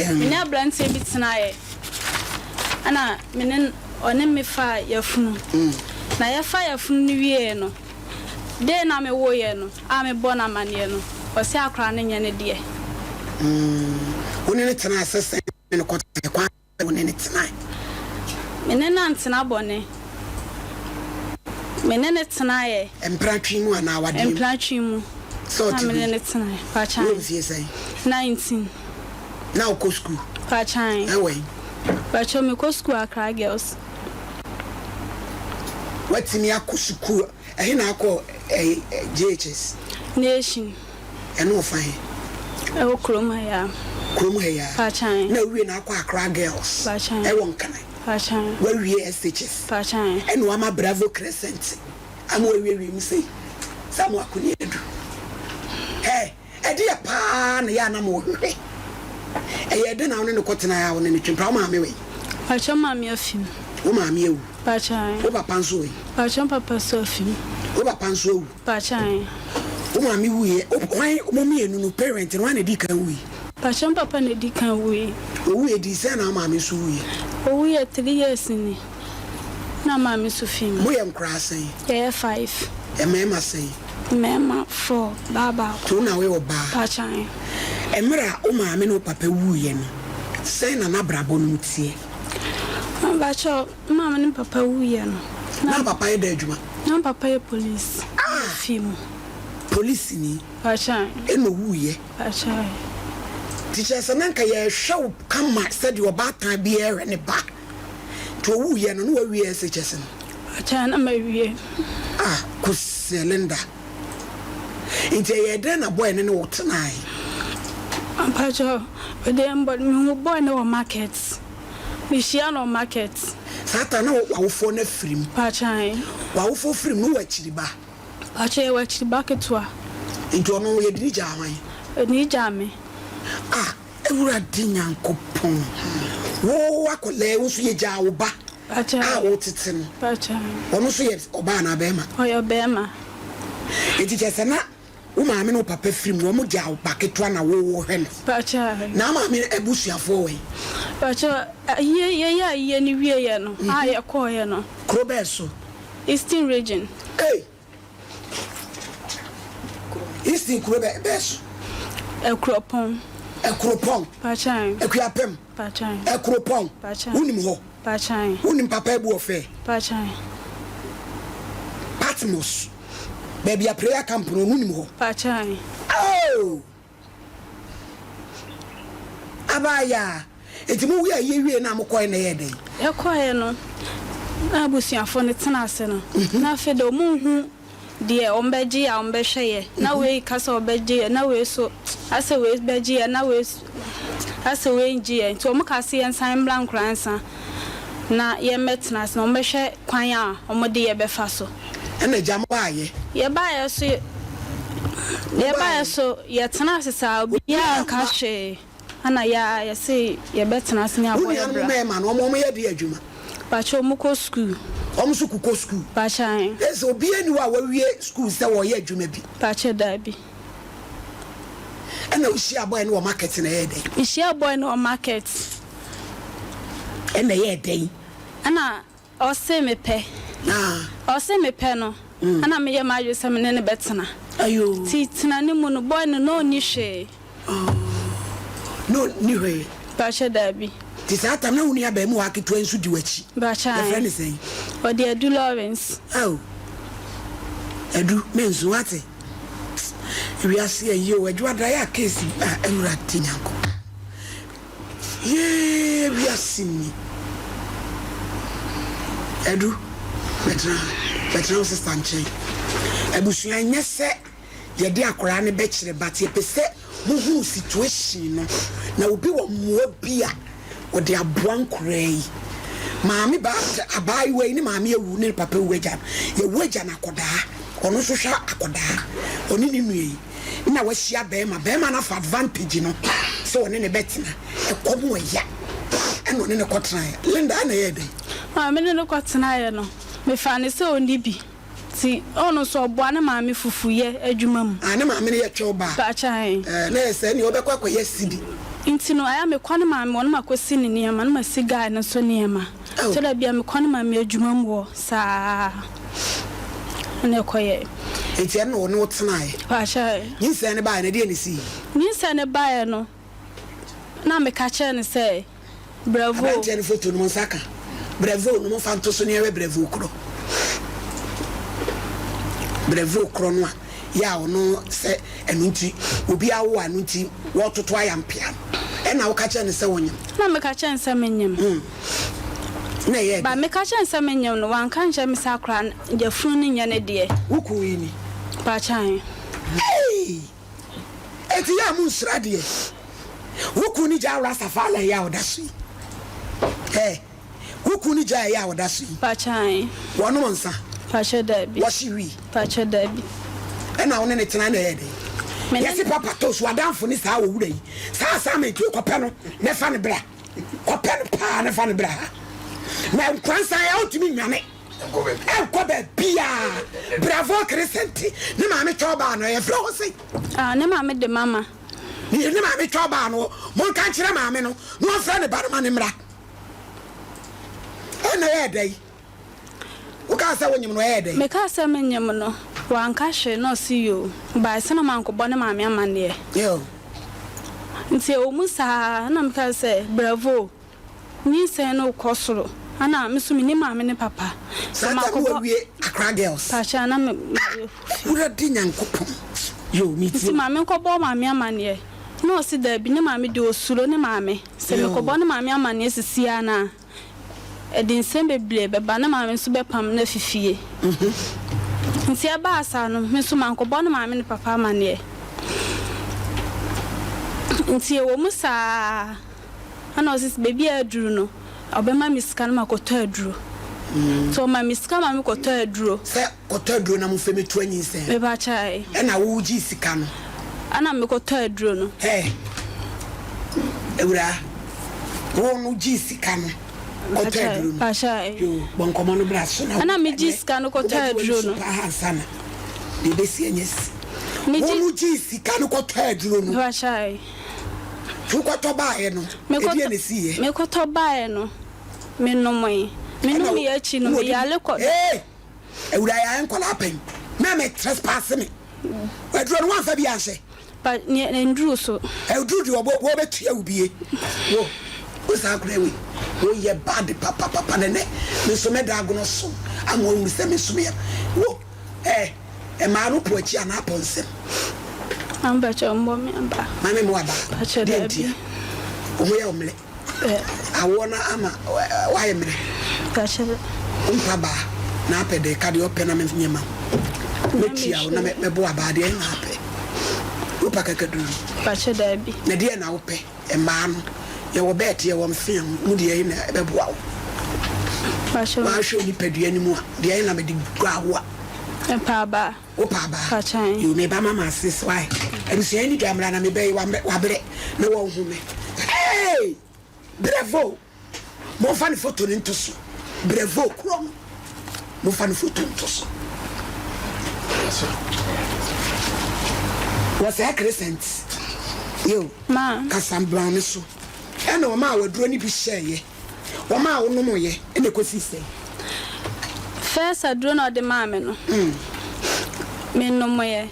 Me ne aberanteɛ bi tenaeɛ ɛna me ne ɔne me faa yafunu. Na yɛfa yafunu no wieeɛ no, day na mewoeɛ no a mebɔ no amaneɛ no, ɔse akwadaa no nyɛ ne deɛ. Wo ne no tenaa sɛ sɛn ne no kɔtenaeɛ? Kwan bɛn wo ne no tenae? Me ne no antena bɔne. Me ne no tenaeɛ. Mpratwe mu anaa awadeɛ mu? Mpratwe mu. Sɛ ɔte Na me ne bi? no tenaeɛ. Pakyɛ. Wowɔ mfie sɛn? 19. Na wokɔ sukuu? Pakyɛ. Ɛwɔ he? Pakyɛ mekɔ sukuu Accra Girls. Woatumi akɔ sukuu? Ɛhe na akɔ ɛyi JHS? Nation. Ɛno wɔ fa he? Ɛwɔ kurom ha yi ara. Kurom ha yi ara? Pakyɛ. Na wowie na akɔ Accra Girls? Pakyɛ. Ɛwɔ Nkran? Pakyɛ. Woawie SHS? Pakyɛ. Ɛna woama Bravo Crescent ama woawiewie mu sei sɛ ama woakɔ adu? Hɛ! Ɛdeɛ paa na ɛyɛ a na mohwehwɛ? Ɛyɛɛ dɛn na wo ne no kɔtenaeɛ a wo ne no twe mpena? Wo maame wɔ he? Pakyɛ maame afi mu. Wo maame awu? Pakyɛ. Wo papa nso wɔ he? Pakyɛ papa nso afi mu. Wo papa nso awu? Pakyɛ. Wo maame wuiɛ, hwan, mo mmienu no parent no, hwan na ɛdii kan wuiɛ? Pakyɛ papa na ɛdi kan wuiɛ. Ɔwuiɛ dii sɛn na wo maame nso wuiɛ? Ɔwuiɛ three years ni na maame nso fi mu. Moyɛ nkoraa sɛn? Yɛyɛ five. Mmarima sɛn? Mmarima four, baa baako. Nti wo na woyɛ ɔbaa? Pakyɛ. Mmerɛ a wo maame ne wo papa wuiɛ no, sɛn na n'abrabɔ no mu teɛ? Mpakyɛ, me maame ne me papa wuiɛ no. Na wo papa yɛ dɛn adwuma? Na me papa yɛ police. Ah! Fi mu. Polisini? Pakyɛ. Ɛna owuiɛ? Pakyɛ. Nti kyerɛ sɛ na nka yɛrehwɛ wo kama sɛdeɛ ɔbaatan biara hwɛ ne ba. Nti owuiɛ no, na wawie SHS no? Pakyɛ, na mawie. Ah, Kosɛ Linda. Nti ɛyɛɛ dɛn na boy no ne wo tenae? Mpakyɛ, ɔdeɛ mbɔ, mehu boy no wɔ market. Mehyia no wɔ market. Saa ta na w'awofoɔ no afiri mu? Pakyɛ. W'awofoɔ firi mu no wowɔ akyiri ba? Pakyɛ, yɛwɔ akyiri ba ketewa. Nti ɔno yɛde no gyaa hwan? Yɛde no gyaa me. Ah, Awurade Nyankopɔn, wo akwadaa yi, wo nso yɛgyaa wo ba a wotete no. Ɔno nso yɛ ɔbaa anaa bɛrima? Ɔyɛ ɔbɛrima. Enti kyerɛ sɛ na wo maame ne wo papa firi mu, wɔn gyaa wo ba ketewa na wo wohwɛ no. Na wo maame abusuafoɔ wɔ he? Pakyɛ, ayie, yɛyɛ ayie no wieɛ no, a yɛkɔɔeɛ no. Kuro bɛn so? Eastern Region. Ei! Eastern kuro bɛ bɛn so? Akuropɔn. Akuropɔn. Pakyɛ. Akuapem. Pakyɛ. Akuropɔn. Pakyɛ. Wonim hɔ? Pakyɛ. Wonim Papa Abu Ɔfɛ? Pakyɛ. Patmos. Baabi a prayer camp no, wonim hɔ? Pakyɛ. Oh! Abaayaa, enti mo wiee ayie wiee no a mokɔeɛ no ɛyɛɛ dɛn? Yɛkɔeɛ no, na abusuafoɔ no tena ase no, na afei deɛ wɔnhu deɛ wɔbɛgye a wɔbɛhwɛ yɛ, na wei ka sɛ ɔbɛgye yɛ, na wei nso asɛ wei bɛgye yɛ, na wei asɛ wei ngye yɛ, nti wɔkaa sɛ yɛnsan mmra Nkoransa na yɛmmɛtena ase na wɔbɛhwɛ kwan a wɔde yɛ bɛfa so. Ɛna agya mo baayɛ. Yɛbaeɛ nso yɛbaeɛ nso yɛtenaa ase saa obiara anka hwee ɛna yɛ ara yɛse yɛbɛtena ase ne abɔ Wo yɛ nuanom bra. mmarima no wɔn wɔn yɛ deɛ adwuma? Pakyɛ wɔn kɔ sukuu. Wɔn nso kokɔ sukuu? Pakyɛ ae. Ɛsɛ obiara nni hɔ a wawie sukuu sɛ wɔyɛ adwuma bi? Pakyɛ daabi. Ɛna wohyia boy no wɔ market na ɛyɛɛ dɛn? Mehyia boy no wɔ market. Ɛna ɛyɛɛ dɛn? Ɛna Ɔse mepɛ. Ɔse mepɛ no, ɛna meyɛ m'adwene sɛ me ne no bɛtena. Nti tena no mu no, boy no na ɔnni hwee. Na ɔnni hwee? Mpakyɛ daabi. Nti saa tam na wo nua abaamuwaa ketewa yi nso di w'akyi? Mpakyɛ ae. Yɛfrɛ no sɛn? Ɔde Adu Lawrence. Ao, Adu, mensu wate. Wiase ayi o, Adwoada yɛ a case bi a, Awurade Nyankopɔn. Yee wiase ni. Adu, bɛtena ha. Bɛtena wo sista nkyɛn. Abusua ɛnyɛ sɛ yɛde akwadaa no bɛkyerɛ but yɛpɛ sɛ mohunu situation no na obi wɔ mmoa bi a ɔde aboa nkoraa yi. Maame baa abaayewa yi ne maame awu ne ne papa awu agya no. Yɛwu agya no akɔdaa. Ɔno nso hwɛ akɔdaa. Ɔne ne nua yi. na wahyia bɛɛma, bɛɛma no afa advantage no sɛ ɔne no bɛtena, ɛkɔm ɛya ɛna ɔne no kɔtenaeɛ. Linda ɛna ɛyɛɛ dɛn? Maame ne no kɔtenaeɛ no, mefaa no sɛ ɔnni bi, nti ɔno nso ɔboa ne maame fufuyɛ adwuma mu. Ah, ne maame no yɛ twɛw baa? Pakyɛ ae. Ɛɛ, na ɛyɛ sɛ ɛneɛ ɔbɛkɔ akɔyɛ sidi. Nti no ɛyɛ a mekɔ ne maame hɔ na makɔsi ne nneɛma na masi guy no nso nneɛma. Oh. Tɔ da bi a mekɔ ne maame adwuma mu hɔ saa na ɛkɔyɛe. Nti ɛno na ɔne wo tenaeɛ? Pakyɛ. Nyinsɛn no baeɛ no ɛdeɛn na ɛsii? Nyinsɛn no baeɛ no na meka kyerɛɛ no sɛ Bravo. Aberanteɛ no foto no mo nsa ka. Bravo no momfa nto so na yɛnhwɛ bravo korɔ. Bravo korɔ no a yɛ a ɔno sɛ ɛno nti obi awo a ɛno nti wɔtoto ayampea no ɛna woka kyerɛ no sɛ wonyem. Na meka kyerɛ no sɛ menyem. Mm. Na ɛyɛ Ba meka kyerɛ no sɛ menyem no wanka nkyerɛ me sɛ akora no yafunu no nyɛ ne deɛ. Wo kun yi ni. Pakyɛ. Hey! Enti yɛ a monsuro adeɛ. Wo kun no gyaa Rastafari yɛ a ɔda so yi. Ɛ, wo kun no gyaa yɛ a ɔda so yi. Pakyan. Wɔnom nsa. Pakyɛ dabi. Wɔhye wii. Pakyɛ dabi. Ɛna wo ne ne tena na ɛyɛ dɛn? Me ne. Yɛse Papa Toast, w'adamfo ne saa owura yi. Saa assignment yi kɔpɛ no na fa no bra. Kɔpɛ no paa na fa no bra ha. Na nkwansa yɛ ɔntumi nnwane. Ɛnkɔ baabiaa. Bravo Crescent ne maame twɛ ɔbaa no ɛyɛ frɛ hɔ sɛn? Ah, ne maame de mama. Ne ne maame twɛ ɔbaa no monka nkyerɛ maame no na ɔmfrɛ ne ba no ma ne mmra. Ɛna ɛyɛ dɛ yi. Wokaa sɛ wonyem no ɛyɛ dɛ? Mekaa sɛ menyem no, wanka hwee na ɔse yoo. Bae sɛ na mankɔbɔ ne maame amanneɛ. Yoo. Nti ɛwɔ mu saa na mekaa sɛ bravo. Nyinsɛn no rekɔ soro ana me nso menni maame ne papa. Saa tam no wawie Accra Girls. Pakyɛ ana me mayɛ kofi. Awurade Nyankopɔn yoo me tie Nti o. ma menkɔbɔ maame amaneɛ na ɔse daabi ne maame deɛ ɔsuro ne maame sɛ mekɔbɔ ne maame amaneɛ sisi ara no a ɛde nsɛm bebree bɛba ne maame nso bɛpam no afi fie. Nti ɛbaa saa no me nso mankɔbɔ ne maame ne papa amaneɛ. Nti ɛwɔ mu saa. Ɛna ɔse baabi a aduru no ɔbɛma me sika na makɔtɔ aduro. Nti ɔma me sika ma me kɔtɔ aduro. Sɛ kɔtɔ aduro na mofɛ metu anyinsɛn. Mepakyɛw. Ɛna wo gyee sika no. Ɛna mekɔtɔ aduro no. Hey awuraa wo no gyee sika no kɔtɔ aduro no. Mepakyɛw. Yoo bɔ nkɔmɔ no bra so na. Ɛna me gyee sika no kɔtɔ aduro no. Wobɛgye w'ani so paa ansa na deɛ ɛbɛsi anya si. Wo no gyee sika no kɔtɔ aduro no. Mepakyɛw. Wokɔtɔ baeɛ no, ɛdeɛn na ɛsiiɛ? Mekɔtɔ baeɛ no, menomoe. Menomeeɛ akyi no, meyare kɔ. Ee, awura yɛ ayɛ nkwadaa pɛn. Mɛ mɛ trespass me. Aduro no woamfa bi anhyɛ? Ba ne nduru so. Aduru deɛ ɔbɔ wɔbɛtua wo bie. Wo wo saa akwadaa wei woyɛ bad papapapa na nɛ me nso mɛda agono so ama wahunu sɛ me nso meyɛ wo. Eh, mmaa no po akyi anaa po nsam? Maame pakyɛ mbɔ me aba. Maame mo aba. Pakyɛ Deɛ daabi. ntia? Wo ho yɛ wo mmerɛ. Eh. Awoɔ no ama woayɛ mmerɛ. Pakyɛ. Wompa baa na apɛ dɛ ka deɛ ɔpɛ na menyɛ ma wo. Mɛtua wo na mɛbo abaa deɛ na apɛ. Wopa kakaduru. Pakyɛ daabi. Na deɛ na wopɛ? Mmaa no, yɛwɔ bɛɛte, yɛwɔ mfea mu, mu deɛ na ɛbɛboa wo. Woahwɛ wo nipadua no mu a, deɛ na mede gua wo a. Mepɛ abaa. Wopɛ abaa? Pakyɛn. Yo, meba mama ase so ae. Abusua yi ni dwa mmra na mebɛ yi wabrɛ na wɔnhu me. Hey! Bravo! Momfa ne foto no nto so. Bravo korɔ no. Momfa ne foto nto so. Wɔsɛe crescent. Yo, kasa brown no so. Ɛna ɔmaa waduro no bi hyɛeɛ. Ɔmaa wonomoeɛ. Ɛna ɛkɔsii sɛn? First aduro na ɔde maa me no, menomoeɛ.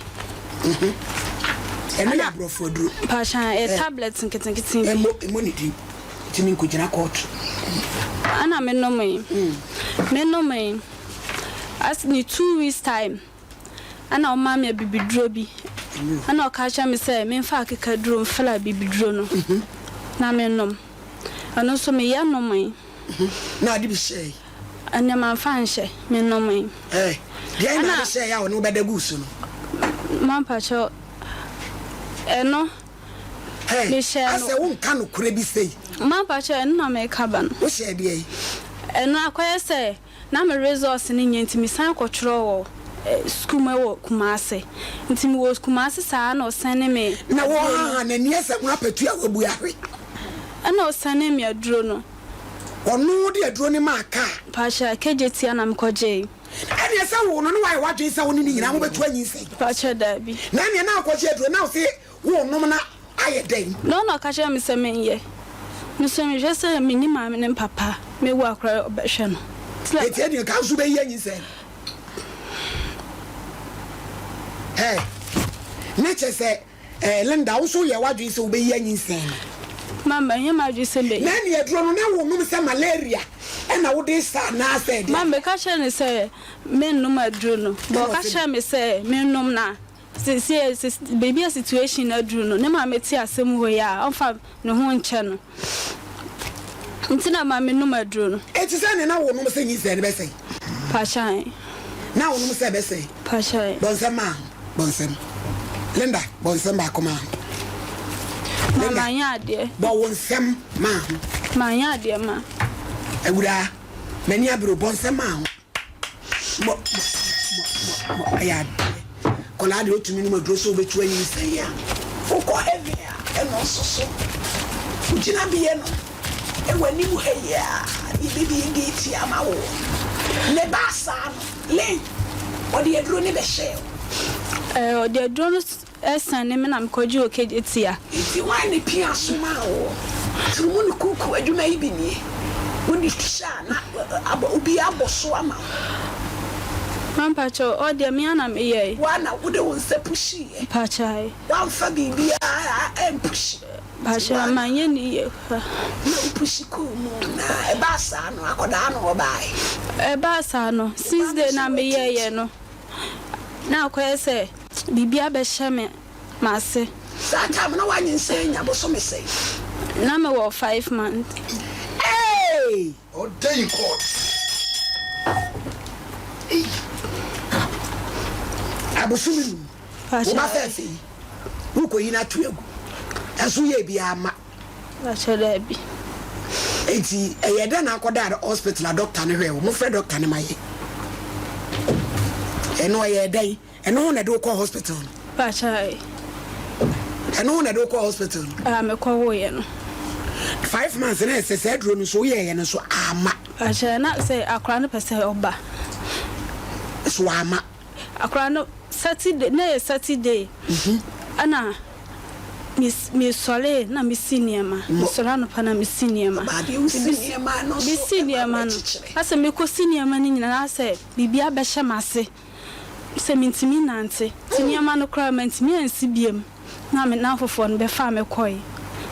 Ɛno yɛ aborɔfo aduro. Pakyɛ, ɛyɛ tablet nketenkete bi. Ɛmmɔ, ɛmmɔ ne din. Nti menkɔgyina kɔɔto. Ɛna menomee. Menomee. As ne 2 weeks time, ɛna ɔmaa me abibiduro bi. Ɛna ɔka kyerɛ me sɛ memfa akekaduro mfra abibiduro no na menom. Ɛno nso meyɛ nomee. Na ade bi hyɛe? Ɛnneɛ mamfa anhyɛ, menomee. Ɛɛ, deɛn na ade hyɛe a ɔne wo bɛda guu so no? Mampakyɛw, ɛno. Hey, Mehyɛɛ no. asɛ wonka nokorɛ bi sei. Mampakyɛw, ɛno na mereka ba no. Wohyɛɛ deɛn? Ɛno akɔyɛ sɛ na me results no nyɛ nti mesan kɔtwerɛ wɔ sukuu mu wɔ Kumasi. Nti mewɔ Kumasi saa na ɔsɛne me Na aduro no. wɔhaha n'ani asɛ ho apatu a wabu ahwe. Ɛna ɔsɛne me aduro no. Ɔno de aduro no maa kaa. Pakyɛ, Kejetia na mekɔgyee. Ɛneɛ sɛ woo no na wayɛ w'adwene sɛ wo ne no nyinaa mobɛtu anyinsɛn. Pakyɛ, daabi. Na ɛneɛ na wokɔgye aduro na wose wonom na. ayɛ dɛn? Na ɔna ɔka kyerɛɛ me sɛ menyɛ. Me nso mehwɛ sɛ menni maame ne papa, mewu a koraa ɔbɛhwɛ no. Enti ɛdeɛ nka nso bɛyi anyinsɛn no. Hey, na kyerɛ sɛ eh, Linda, wo nso woyɛ w'adwene sɛ wobɛyi anyinsɛn no. Ma manyɛ m'adwene sɛ mɛyi. Na ɛne aduro no, na wonom sɛ malaria ɛna wode sa anaasɛ ɛdeɛ? Ma meka kyerɛɛ no sɛ mennom aduro no, but ɔka kyerɛɛ me sɛ mennom na Seesei baabi a situation no aduru no, ne maame te asɛm wei a, ɔmfa ne ho nkyɛ no. Nti na ma menom aduro no. Enti sɛ ne na wonom sɛ nyinsɛn no bɛsɛe? Pakyae. Na wonom sɛ ɛbɛsɛe? Pakyae. Bɔ nsɛm maa ho. Bɔ nsɛm. Linda, bɔ nsɛm baako maa ho. Ma Linda, manyɛ adeɛ. Bɔ wo nsɛm maa ho. Manyɛ adeɛ ma. Awuraa, m'ani abere o, bɔ nsɛm maa ho. Mɔ mɔ mɔ mɔ mɔ ɛyɛ adeɛ. Akwadaa deɛ ɔtumi nom aduro sɛ ɔbɛtu anyinsɛn a, wokɔ heaven a ɛna ɔsoso wo gyinabeɛ no ɛwɔ anim ha yi a ne yɛbɛbie gate ama wo. Ne baa saa no, Lynn, ɔde aduro no bɛhyɛɛ wo. Ɛɛ, ɔde aduro no Ɛsan ne me na mekɔgye okegye tia. Nti hwan ne pia somaa woɔ? Turumu ne kuku adwuma yi bi nie. Wode hyɛ a na abɔ obi abɔ so ama wo. Ma mpakyɛw ɔ deɛ me ara na me yɛe. Wo ara na wode wo nsa pushiiɛ. Mpakyɛw. Wamfa biribiara ampushi. Mpakyɛw manyɛ ne yie koraa. Na wo pushi kɔɔ mu na ɛbaa saa no akɔdaa no ɔbaae. Ɛbaa saa no since day na me yɛeɛ no na akɔyɛ sɛ. Biribi abɛhyɛ me m'ase. Saa time na w'anyinsɛn anya bosome sɛn? Na me wɔ 5 months. Eeii! Ɔda in court. Eii! Abosome num, wo ba fɛɛfɛ yi, wo kɔ yi no ato agu, ɛnso woyɛɛ biaa amma. Pakyɛ daabi. Enti ɛyɛɛ dɛn na akɔdaa hospital a doctor no hwɛɛ wo? Mofrɛ doctor no ma yɛn. Ɛno ɛyɛɛ dɛn? Ɛno ho na ɛde wo kɔɔ hospital no? Pakyɛ. Ɛno ho na ɛde wo kɔɔ hospital no? Ah, mekɔ woeɛ no. 5 months na ɛsɛ sɛ aduro no nso woyɛeɛ no nso amma. Pakyɛ, na sɛ akwadaa no pɛ sɛ ɔba. So amma. Akwadaa no Saturday, na ɛyɛ Saturday. Ɛna me mesɔree na mesi nneɛma. Mesɔre anɔpa na mesi nneɛma. Ɔbaa deɛ wosi nneɛma no nso Mesi ɛma nneɛma no. werɛkyekyerɛ. Asɛ mekɔsi nneɛma no nyinaa asɛ biribi abɛhyɛ m'ase. Sɛ mintumi nnante, nti nneɛma no koraa mantumi ansi biom na me nnamfofoɔ no bɛfaa me kɔe.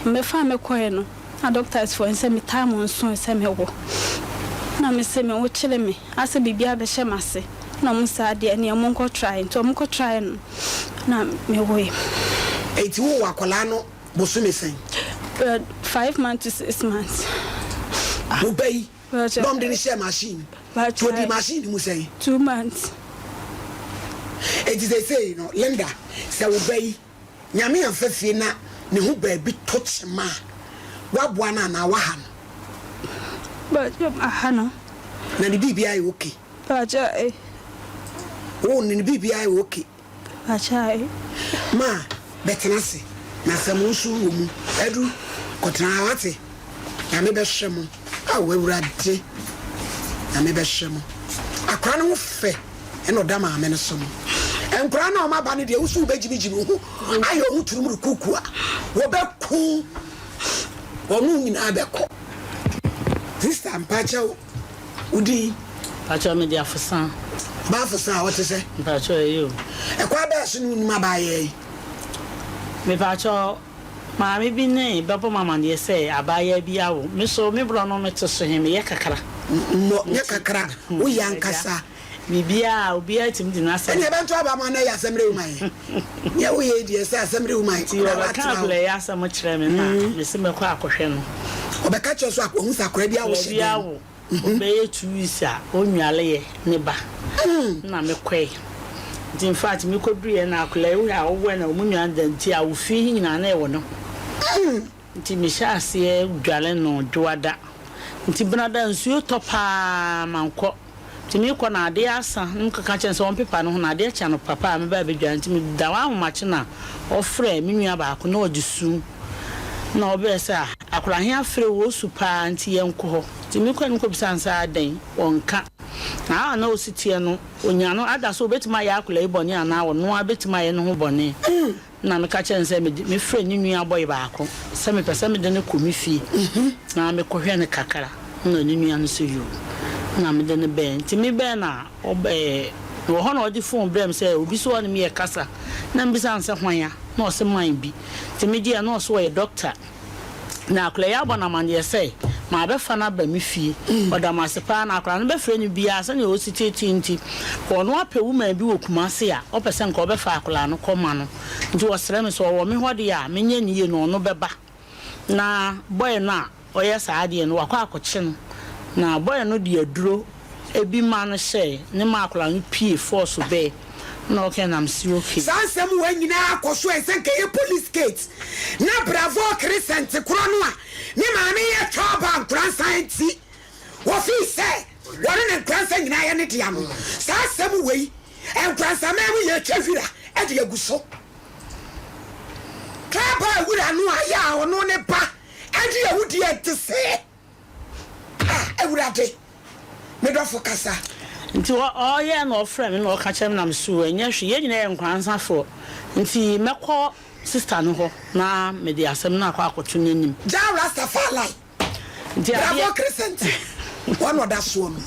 Wɔbɛfaa me kɔe no, na doctors foɔ no sɛ me time nsoe sɛ mɛwo. Na me se me wo kyere me, asɛ biribi abɛhyɛ m'ase. Na wɔn saa deɛ ɛneɛ monkɔ try, nti wɔn kɔ try no na me woe. Enti wowoo akwadaa no bosome sɛn? 5 months to 6 months. Wo ba yi Dɔm de no hyɛɛ machine mu. Nti ɔdii machine no mu sɛn? 2 months. Enti seesei no, Linda, sɛ wo ba yi, Nyame amfa fie na ne ho baabi to kyema a, woaboa no anaa woaha no? Mpakyɛ maha no. Na ne biribiara yɛ okay? Mpakyɛ eh. Wo ne ne biribiara yɛ okay? Akyɛe. Ma bɛtena ase, na sɛ mo nso wɔ mu adu, kɔtena ha, wate? Nyame bɛhwɛ mo. Ao Awurade, Nyame bɛhwɛ mo. Akora no ho fɛ ɛna ɔda maame no so no. Nkora no a wɔn aba no deɛ, woso wobɛgyimigyimi wo ho ayɛ wo ho turum rekuku a, wɔbɛko wɔn nyinaa bɛkɔ. Sister, mpakyɛw. Wo din? Mpakyɛw me de Afosa. Ɔbaa Afosa a ɔte sɛ? Mpakyɛw ɛyɛ o. Ɛkwan bɛɛ so na wonim abaayewa yi? Mepakyɛw, maame bi ne bɛbɔ me amaneɛ sɛ abaayewa bi awo. Me so me borɔ no mete so he, meyɛ kakra. Mmɔ, nyɛ kakra, woyɛ ankasa. Biribiara, obiara tumi de n'asɛm. Ɛnneɛ bɛnto aba ma na ɛyɛ asɛm rewu ma yɛn. Deɛ woyɛ yi deɛ, sɛ asɛm rewu ma yɛn. Nti ɔbɛka akwadaa yi asɛm kyerɛɛ me na mese mɛkɔ akɔhwɛ no. Ɔbɛka kyerɛ so a, wahu sɛ akwadaa bi awo hyɛ dan mu. Ɔbɛyɛ 2 weeks a ɔnnwaleɛ ne ba na mekɔe. Nti in fact mekɔduruiɛ na akwadaa yi wohwɛ a ɔwɔ na wɔn nua da nti a ofie he nyinaa na ɛwɔ ne ho. Nti mehyɛɛ aseɛ dware no dwoada. Nti benada nsuo tɔ paa mankɔ. Nti mekɔ na adeɛ asa na mekɔka kyerɛ no sɛ ɔmpepa ne ho na adeɛ kye anɔpa paa mɛba abɛdware. Nti meda hɔ ahomakye na ɔfrɛ me nua baako na ɔgye su na ɔbrɛ sɛ ah akwadaa he afrɛ wo ɔsu paa nti yɛnkɔ hɔ. Nti mekɔɛ no mekɔbisaa no sɛ adɛn ɔnka. Na a na ɔsi teɛ no, ɔnya no ada sɛ ɔbɛtumi ayɛ akwadaa yi bɔne anaa ɔno ara bɛtumi ayɛ ne ho bɔne. Ɛnna meka kyerɛɛ no sɛ mede mefrɛɛ ne nua bɔe baako sɛ mepɛ sɛ mede no kɔ me fie na mekɔhwɛ no kakra. Ɛnna ne nua no sɛ yoo. Ɛnna mede no bɛɛ. Nti mebɛɛ no a, ɔbɛɛ, mewɔ hɔ na ɔde fon brɛɛ me sɛ obi nso ɔne me rekasa. Na mebisa no sɛ hwan a? Na ɔse man bi. Nti megyeeɛ na ɔse ɔyɛ dɔkta. Na akwadaa yi abɔ no amanneɛ sɛ mabɛfa no aba me fie. Ɔda me ase paa. Na akwadaa no bɛfrɛ no biara sɛdeɛ ɔsi teetee nti, ɔno apɛ woman bi wɔ Kumasi a ɔpɛ sɛ nka ɔbɛfa akwadaa no kɔma no. Nti ɔsrɛ me sɛ ɔwɔ me hɔ deɛ a menyɛ no yie na ɔno bɛba. Na boy no a ɔyɛ saa adeɛ no wakɔ akɔkye no. Na boy no de aduro bi ma no hyɛɛ ne ma akwadaa no pue force bɛɛ. Na ɔkɛ na mese okay. Saa nsɛm wei nyinaa kɔ so ɛnsɛ nka ɛyɛ police case na bravo crescent korɔ no a ne maame yɛ twaa ba nkoransa nti wɔfii sɛ wɔne ne nkoransa nyinaa yɛ ne dea no saa asɛm wei nkoransa man mu yɛtwa wira de agu so twaa ba wura no a yɛ a ɔno ne ba ɛde awudie ɛnte sɛɛ. Ah, Awurade, me dɔfo kasa. Nti ɔyɛɛ na ɔfrɛɛ me na ɔka kyerɛɛ me na me so ɛnyɛ hwee yɛn nyinaa yɛ nkransafoɔ nti mɛkɔ sister no hɔ na mede asɛm no akɔ akɔto n'anim. Jah Rastafari, Nti Bravo adeɛ. Crescent, wɔn na ɔda soɔ no.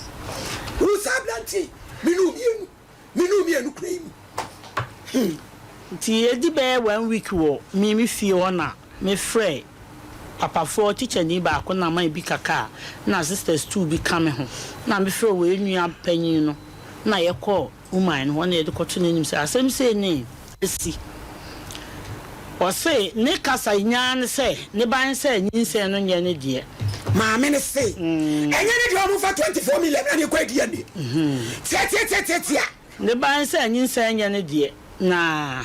Wo saa aberanteɛ yi, me ne wo mmienu, me ne wo mmienu kura yi mu. Hmm. Nti ɛdi bɛyɛ one week wɔ me me fie hɔ na me frɛ papafoɔ tikyani baako na man bi ka car na sisters two bi ka me ho na me frɛ wei nua panyin no na yɛ kɔɔ woman no hɔ na yɛde kɔto n'anim sɛ asɛm sei ne asi. Ɔse ne kasa nyaa ne sɛ ne ba ne sɛ nyinsɛn no nyɛ ne deɛ. Maame no se ɛnyɛ ne deɛ ɔmo nfa 24 million na ne kɔ DNA tiatiatiatiatia. Ne ba ne sɛ nyinsɛn nyɛ ne deɛ na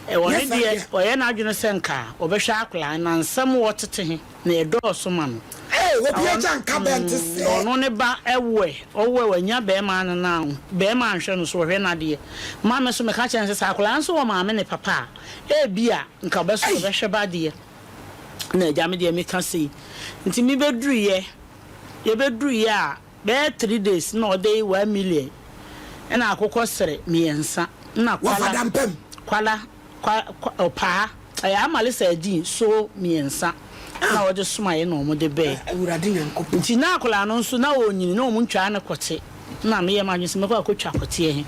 ɛwɔ ne deɛ ɔyɛ n'adwene sɛ nka ɔbɛhwɛ akwadaa no na nsɛm wɔtete he na ɛdɔɔso ma no. Ee obi agya nka bɛ nte sɛɛ. Na ɔno ne ba ɛwoɛ ɔwoɛ wanya bɛɛma no na bɛɛma anhwɛ no so ɔhwɛ nadeɛ ma me so meka kyerɛ no sɛ sɛ akwadaa no nso wɔ maame ne papa a ebia nka ɔbɛso ɔbɛhwɛ ba deɛ na agya me deɛ meka sei nti me bɛduruyɛ yɛbɛduruyɛ a bɛyɛ 3 days na ɔde 1 million ɛna akokɔ sere mmiɛnsa na Wɔfa kwala dampam. Kwala kwa kwa ɔpaa ɛyɛ amale sardine so mmiɛnsa na ɔde somaeɛ na wɔde bɛɛ. Awurade Nyankopɔn. Nti na akwadaa no nso na ɔnyini na wɔn ntwaa ne kɔte na meyɛ m'adwene sɛ mɛkɔ akɔtwa kɔteɛ he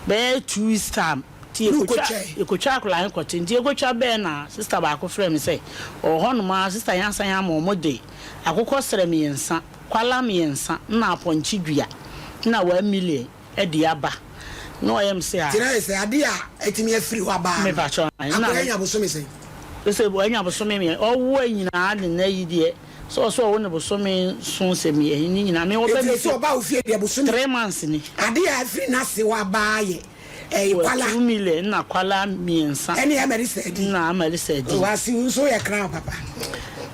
bɛyɛ 2 weeks time nti Ne yɛkɔtwa wokɔtwae? yɛkɔtwa akwadaa he kɔte nti yɛkɔtwa bɛɛ na sister baako frɛ me sɛ ɔwɔ hɔnom a sister yɛn asan ama wɔn de akokɔ srɛ mmiɛnsa, kwala mmiɛnsa na apɔnkye dua na 1 million de aba na ɔyɛ me sɛ a. Nti na ayɛ sɛ adeɛ a atumi afiri hɔ aba no, Mepakyɛw na akwadaa anya bosome sɛn? Sɛ wanya bosome mmiɛ ɔwo nyinaa ne nna yi deɛ sɛ ɔsɛ ɔwo ne bosome nson sɛ mmiɛ ne nyinaa me ɔbɛ Nti me sɛ fie ɔba wo fie deɛ bosome 3 months ni. Adeɛ a afiri n'ase hɔ aba ayɛ ɛyɛ Wɔ kwala. 2 million na kwala mmiɛnsa. Ɛne amari sɛ Na amari sɛ di. Wasi wo nso yɛ crown papa.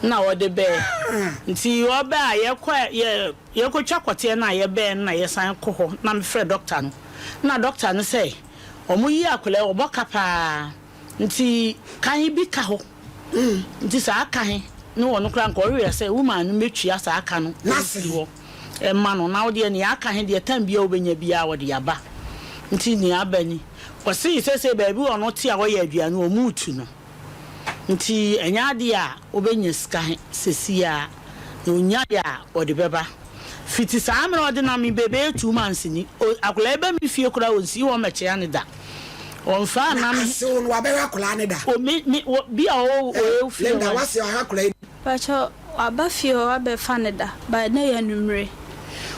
Na ɔde bɛɛ nti ɔbɛ a yɛkɔ yɛ yɛkɔtwa kɔteɛ no a yɛbɛɛ no na yɛsan kɔ hɔ na mefrɛ doctor no na doctor no sɛ ɔmo yi akwadaa ɔbɔ ka paa nti kan bi ka hɔ nti saa ka he ne wɔn koraa nka ɔwerɛ sɛ woman no mɛtua saa ka no N'ase. mfiri hɔ ɛma no na wodeɛ nea aka he deɛ tam bia wobɛnya biara wɔde aba nti nea aba ni ɔse sɛsɛ baabi wɔ no te a wɔyɛ aduane ɔmo tu no nti ɛnyɛ adeɛ a wobɛnya sika he sɛsi a na onya deɛ a ɔde bɛba fiti saa mmerɛ a ɔde nam me bɛbɛyɛ 2 months ni akwadaa yi ba me fie koraa ɔnsii hɔ mmɛkyea ne da ɔmfaa Na nam asew no wabɛhwɛ akwadaa ne da. O me me wɔ bi a ɔwɔ ɔyɛ fie Linda hɔ. wase ɔhwɛ akwadaa yi. Pakyɛ waba fie hɔ wabɛfa ne da but na yɛ anwummere.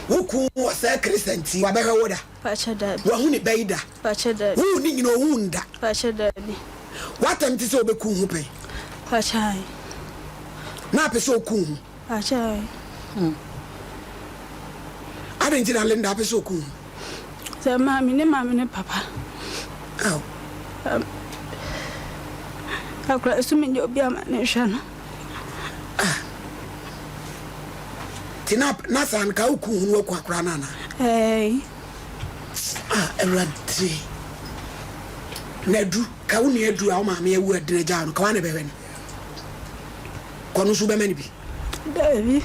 Wo kun wɔ sɛ Christian ti wabɛhwɛ wo da. Pakyɛ daabi. Wahu ne ba yi da. Pakyɛ daabi. Wo ne nyina ohu nda. Pakyɛ daabi. Watam ti sɛ wobɛku ho pɛn. Pakyɛ ayi. Na apɛ sɛ oku ho. Pakyɛ ayi. Adɛn nti na Linda apɛ sɛ oku ho? Sɛ maame ne maame ne papa. Aw. Akora so menyɛ obi ama ne hwɛ no. Ah. Ti na na saa nka woku ho no waku akora no ana? Ɛɛ. Ah, Awurade. Na adu, ka wo nua adu a wo maame awu adena gyaa no, ka wa na ɛbɛhwɛ no. Kɔ no nso wobɛma no bi. Daabi.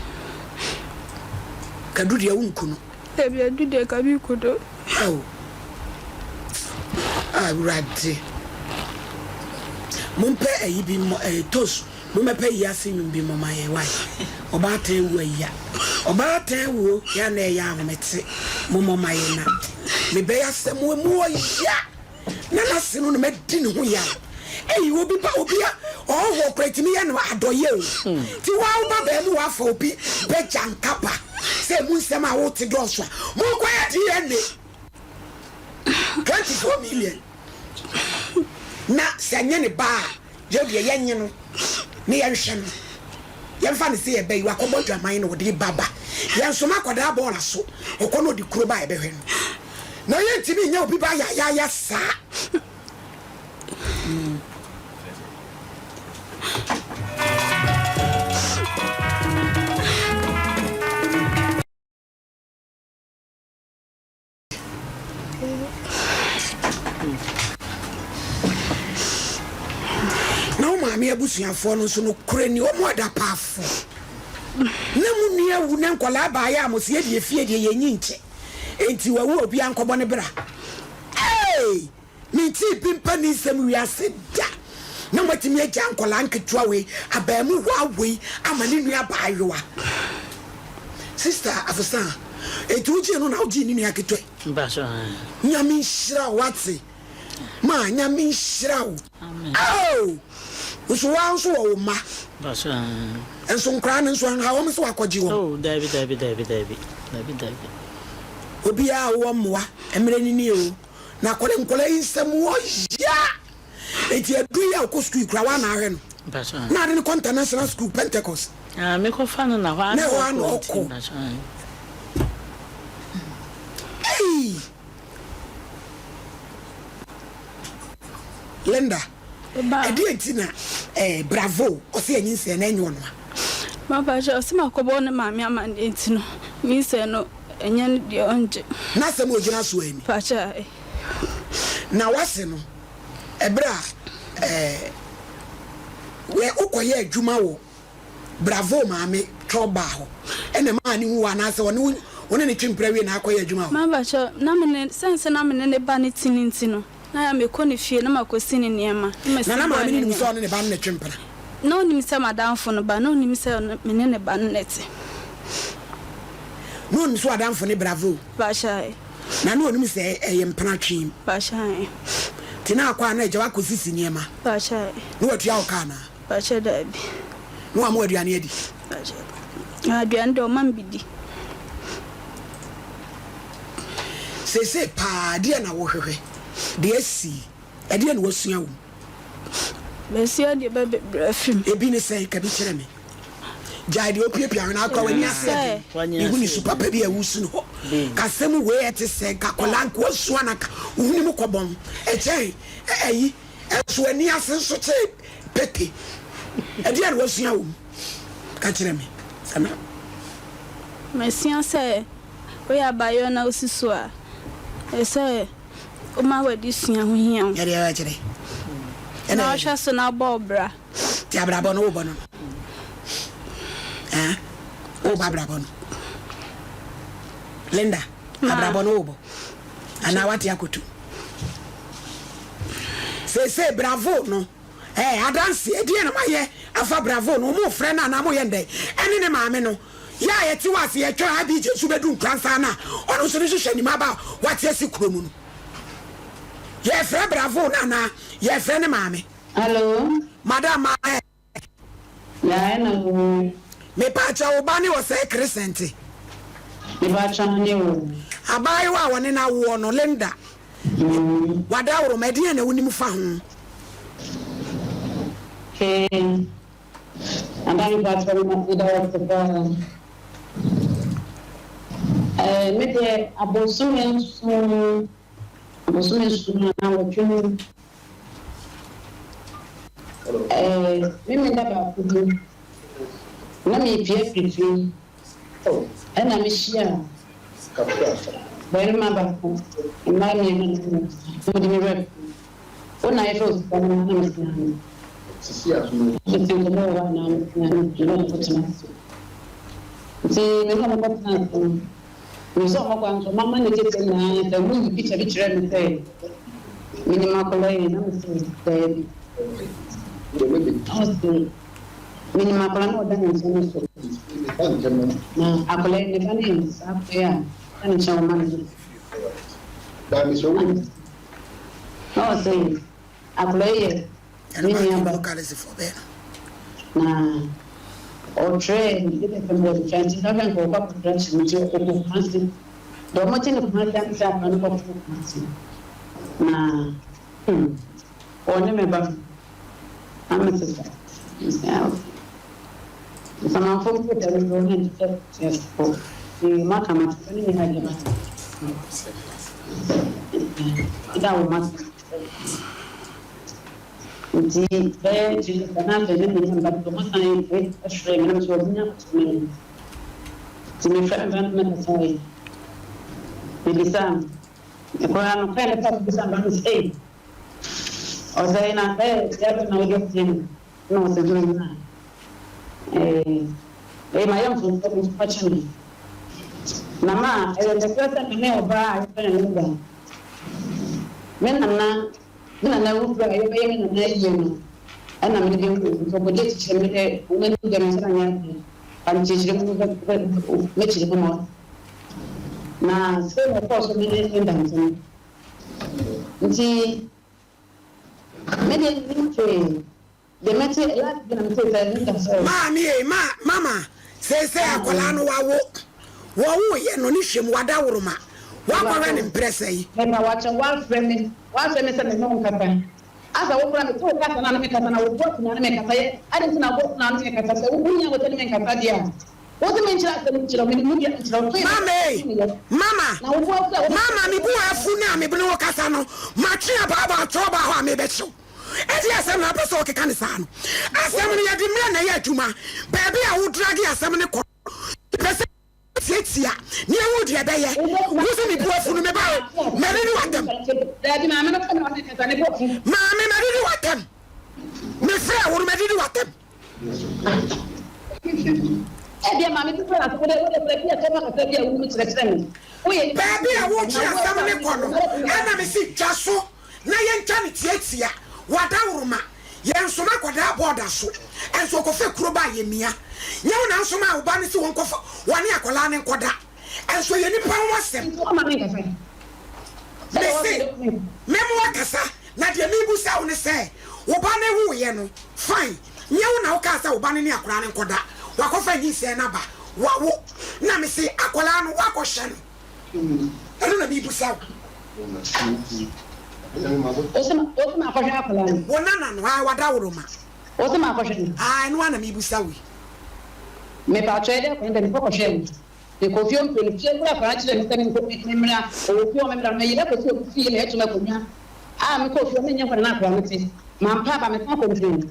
Kadu deɛ wonku no. Dabi adu deɛ ka me ku do. Oh Awurade. Mompɛ ayi bi mmɔ eh, toast. Mommɛpɛ yi ase nnwom bi mmɔ ma yɛn wai. Ɔbaatan wu ayia. Ɔbaatan wuo yɛ a na ɛyɛ ahomete. Mommɔ ma yɛn na mebɛyɛ asɛm emu ɔya. Na n'ase no na madi ne ho yaw. Ei obi ba obi a ɔhɔhoɔ koraa ɛtumi yɛ no adɔyɛ o. Nti wo ara wo ba baa mu woafa obi bɛgya nkapa sɛ emu nsɛm a wote dɔɔso a monkɔyɛ DNA 24 million na sɛ ɛnyɛ ne ba a Yɛ deɛ yɛnye no ne yɛnhwɛ no yɛmfa no sɛ yɛba yi wakɔbɔ adwaman na ɔde ba ba yɛnsoma akwadaa bɔɔla so ɔkɔ na ɔde kuro ba a yɛbɛhwɛ no na yɛntumi nyɛ obi ba yayaaya saa. Mm. Na wo maame abusuafoɔ no nso nokorɛ ni, wɔn adapaafo. Na mo nua awu na nkwadaa baeɛ a mo se yɛdeɛ fie deɛ yɛnyi nkyɛ. Enti wawu a obiara nkɔbɔ ne bra. Hey! Mentee bi mpa nni nsɛm wiase da na moatumi agya nkwadaa nketewa wei abaamuwaa wei ama ne nua abaayewa. Sister Afosa, enti wogyee no na wogyee ne nua ketewa yi? Nyame nhyira wo wate. Ma Nyame nhyira wo. Oh! Nso woa nso wɔ wo mma. Nso nkwadaa no nso ɛnha wɔn sɛ wakɔgye wɔn. Oh, dabi dabi dabi dabi dabi dabi. Obiara a wowɔ mmoa mmerɛ no nie o. Na akwadaa nkwadaa yi nsɛm wɔ ya. Eti adu yi a ɔkɔ sukuu yi koraa wa na ahwɛ no. Na ade no kɔ international school Pentecost. Ah, me kɔ fa no na hɔ ana ɔkɔ. Na ɔkɔ. Hey! Linda, ɛdeɛ nti na eh, bravo ɔsɛ yɛ nyinsɛn na ɛnyɛ ɔno a. Mapa kyɛ ɔsɛ makɔbɔ ne maame amanneɛ nti no nyinsɛn no Ɛnyɛ no deɛ ɔngye. N'asɛm a ogyina so ani. Fakyɛ ae. Na w'ase no, ɛberɛ a ɛɛ wɛ wokɔyɛ adwuma wɔ Bravo maame twɔ baa hɔ ɛna ɛmaa ne hu wo anaasɛ ɔne wo wo ne ne twe mpira wie na akɔyɛ adwuma hɔ? Mabakyɛ, na me ne, sɛn sɛ na me ne ne ba no te no nti no, na yɛ a mekɔ ne fie na makɔsi ne nneɛma, na masi Na na boy maame no no nim sɛ nneɛma. ɔne ne ba no na ɛtwe mpena? Na ɔnim sɛ m'adamfo no ba, na ɔnim sɛ me ne ne ba no na ɛte. Na ɔnim sɛ w'adamfo ne Bravo. Bahyɛe. Na na ɔnim sɛ ɛyɛ mpena tweem. Bahyɛe. Nti na akɔ a na agya wakɔsisi nneɛma. Bahyɛe. Na watua wo ka anaa? Bahyɛ daabi. Na wama wo aduane adi? Bahyɛ. Na aduane deɛ ɔma me bi di. Seesei paa deɛ na wohwehwɛ? Deɛ asi Ɛdeɛn na woasua wɔ mu? Masua nneɛma bebree afiri mu. Ebi ne sɛn? Ka bi kyerɛ me. Gyae deɛ wopiapia ho no akora w'ani ase yɛ den. Mehu ne su papa bi a ɛwusu no hɔ. Kasɛm wei a ɛte sɛ nka akwadaa nka wasua na nka wo hwene mu kɔbɔn. Ɛkyɛn ayi. Ɛnso w'ani ase nso kyɛn pete. Ɛdeɛn na woasua wɔ mu? Ka kyerɛ me. Sɛ na. Masua sɛ woyɛ abaayewa na wosi so a, ɛsɛ sɛ. Woma w'adesua ho hia wo. Yɛde ɛwɔ akyerɛ. Na ɔhwɛ so na ɔbɔ wo bra. Ti abrabɔ no wobɔ no no. Eh? Wobɔ abrabɔ no. Linda, abrabɔ no wobɔ. Anaa wate akoto. Seesei bravo no. Eh, adanse, ɛdeɛn na moayɛ afa bravo no? Mo frɛ no anaa moyɛ ndɛn? Ɛne ne maame no. Yɛ a yɛte hɔ ase yɛtwɛn Abijah nso bɛdu Nkoransa no a ɔno nso ne hwehwɛ nim aba a wate asi kuro mu no. Yɛfrɛ Bravo no anaa yɛfrɛ ne maame? Hello. Madam ma ɛ. Yeah, ɛna wo. Mepaakyɛw wo ba ne ɔsɛe kresɛnte. Mepaakyɛw ne wo. Abaayewa a wɔne no awoɔ no, Linda. W'adaworoma, ɛdeɛn na wonim fa ho? Okay. Ada mepakyɛw meda wo ase paa. Eh, me deɛ abosome nson, abosome nson anaa nwɔtwe mu. Eh, me meda baako bi, na mepia firi fie, ɛna mehyia barima baako, mmaa mmienu na wɔde me wura fie. Wo na yɛfrɛ wo sika no na mesena no. Tete nkɔmmɔ wɔ hɔ a na mesena no, me ne wɔn kɔtena ase. Nti me ne wɔn kɔtena ase no. Menim sɛ ɔmɔ kwan so mama no tete nyinaa sɛ ɔmo yi picture bi kyerɛ me sɛ menim akwadaa yi na mese daabi. Na ɔse menim akwadaa no a ɔda ne nkyɛn no so na akwadaa yi ne ba no yɛ saa akwadaa yi a ɔda ne nkyɛn ɔma no na ɔse Akwadaa yi yɛ me nua ba, na ɔtwerɛɛ ne papers ma wɔde twa nti na ɔhwɛ nka ɔkɔ akɔtra akyiri nti ɔkɔ Kumasi. Deɛ wɔte no Kumasi ane sɛ akwadaa no kɔtena Kumasi na hmm, ɔne me ba no na me sesa. Mesɛ ah okay. Nsamanfoɔ mpo da no wɔn ani sɛ abusuafoɔ. Ee, maka mate sɛ ne nyinaa deɛ mate. Ɛda wo mate. Ntsi bɛyɛ nkyɛ kakra na afei me menye me ba no wɔsan frɛɛ me na mese wɔbenya akɔkyerɛ me no. Ntsi mefrɛɛ me ba no na mekasae. Mebisaa no, mekɔr ara no kwan a mefaa do bisaa me ba no mese, Ei, ɔsɛe na bɛyɛ dɛn na wode asie me? Nna ɔse, Hmm, na ee, mayɛ mfomso nso fa kyɛ me. Na ma ɛyɛ nokorɛ sɛ me ne ɔbaa a yɛfrɛ no Linda, me nana, me nana wu berɛ a yɛbɛyɛ me nana ayie no, ɛna mede bɛwuu, nti ɔkɔgye kyekyere me dɛ nwoma no deɛ menhyɛ da nyɛ adeɛ, fa me kyekyere mu mɛkyere mu ma wo. Na sei na ɛkɔɔ so me ne Linda ntam. Nti Me deɛ mennim hwee. Deɛ mɛte last bi na metee sɛ Linda sɛ. Maame ei ma mama seesei akwadaa no wawo wɔwo yɛ no ne hwɛ mu wada woroma wakɔhwɛ ne mprɛ sɛn. Mepa wakyɛ wafrɛ me wafrɛ me sɛ me ne wo nkasa asa wo koraa mete wo kasa na ne me kasa na wo voice na ne me kasa yɛ adɛn nti na wo voice na ne me kasa sɛ wo nya wo sɛ ne me nkasa deɛ a Wo se menkyerɛ asɛm nkyerɛ wo, mede mu dua nkyerɛ wo, toe Mama ei, mama, na wo bo afu a wode mama, me bo afu no a me ne wo kasa no, matwe abaabaa atɔɔbaa hɔ a merebɛhye wo. Ɛdeɛn asɛm na wopɛ sɛ wokeka no saa no? Asɛm no, yɛde mmerɛ na ɛyɛ adwuma. Baabi a wodrage asɛm no kɔ no, mepɛ sɛ tiatia na yɛhu deɛ ɛbɛyɛ. Wo se me bo afu no, me ba, madidi w'atɛm. Daabi, maame no ka na ɔne kasa, ne bo afu. Maame, madidi w'atɛm. Mefrɛɛ wo no, madidi w'atɛm. Ebia maame bi koraa wode wode baabi a ɛtɔ kakra bi a wonim kyerɛkyerɛ me. Woyɛ nipa Baabi a na wotwe wo asɛm ɛfa no kɔ no, ɛna mese twa so na yɛntwa no tiatia. W'adaworoma, yɛnsoma akwadaa bɔɔda so, nso ɔkɔfa kuro ba a yɛmia. Nyɛ wo na wosomaa wo ba no sɛ wɔnkɔfa wɔne akwadaa no nkɔda. Nso ɛyɛ nipa ho asɛm. Nti woama me nkasa. Sɛdeɛ Mese, wɔse me. mɛma woakasa, na deɛ merebisa wo ne sɛ, wo ba no woeɛ no, fine, nyɛ wo na wokaa sɛ wo ba no ne akwadaa no nkɔda, wakɔfa nyinsɛn no aba, wawo, na mese akwadaa no woakɔhwɛ no? Ɛno na merebisa wo. Wose makɔhwɛ akwadaa no? Wo nana no, aa, wadaworoma. Wose makɔhwɛ no? Aa, ɛno ara na merebisa wo yi. Mepatwɔ ɛdɛ kwan bɛn mekɔ kɔhwɛɛ no? Mekɔɔ fie mprenu, fie wura koraa kyerɛɛ me sɛ menkɔ memmra, ɔwɔ fie hɔ memmra no, meyera kɔsi obi fie na yɛto me akonnwa a mekɔɔ fie hɔ mennyɛ hɔ na na akwadaa no te, mampa aba mesan kɔ mprenu.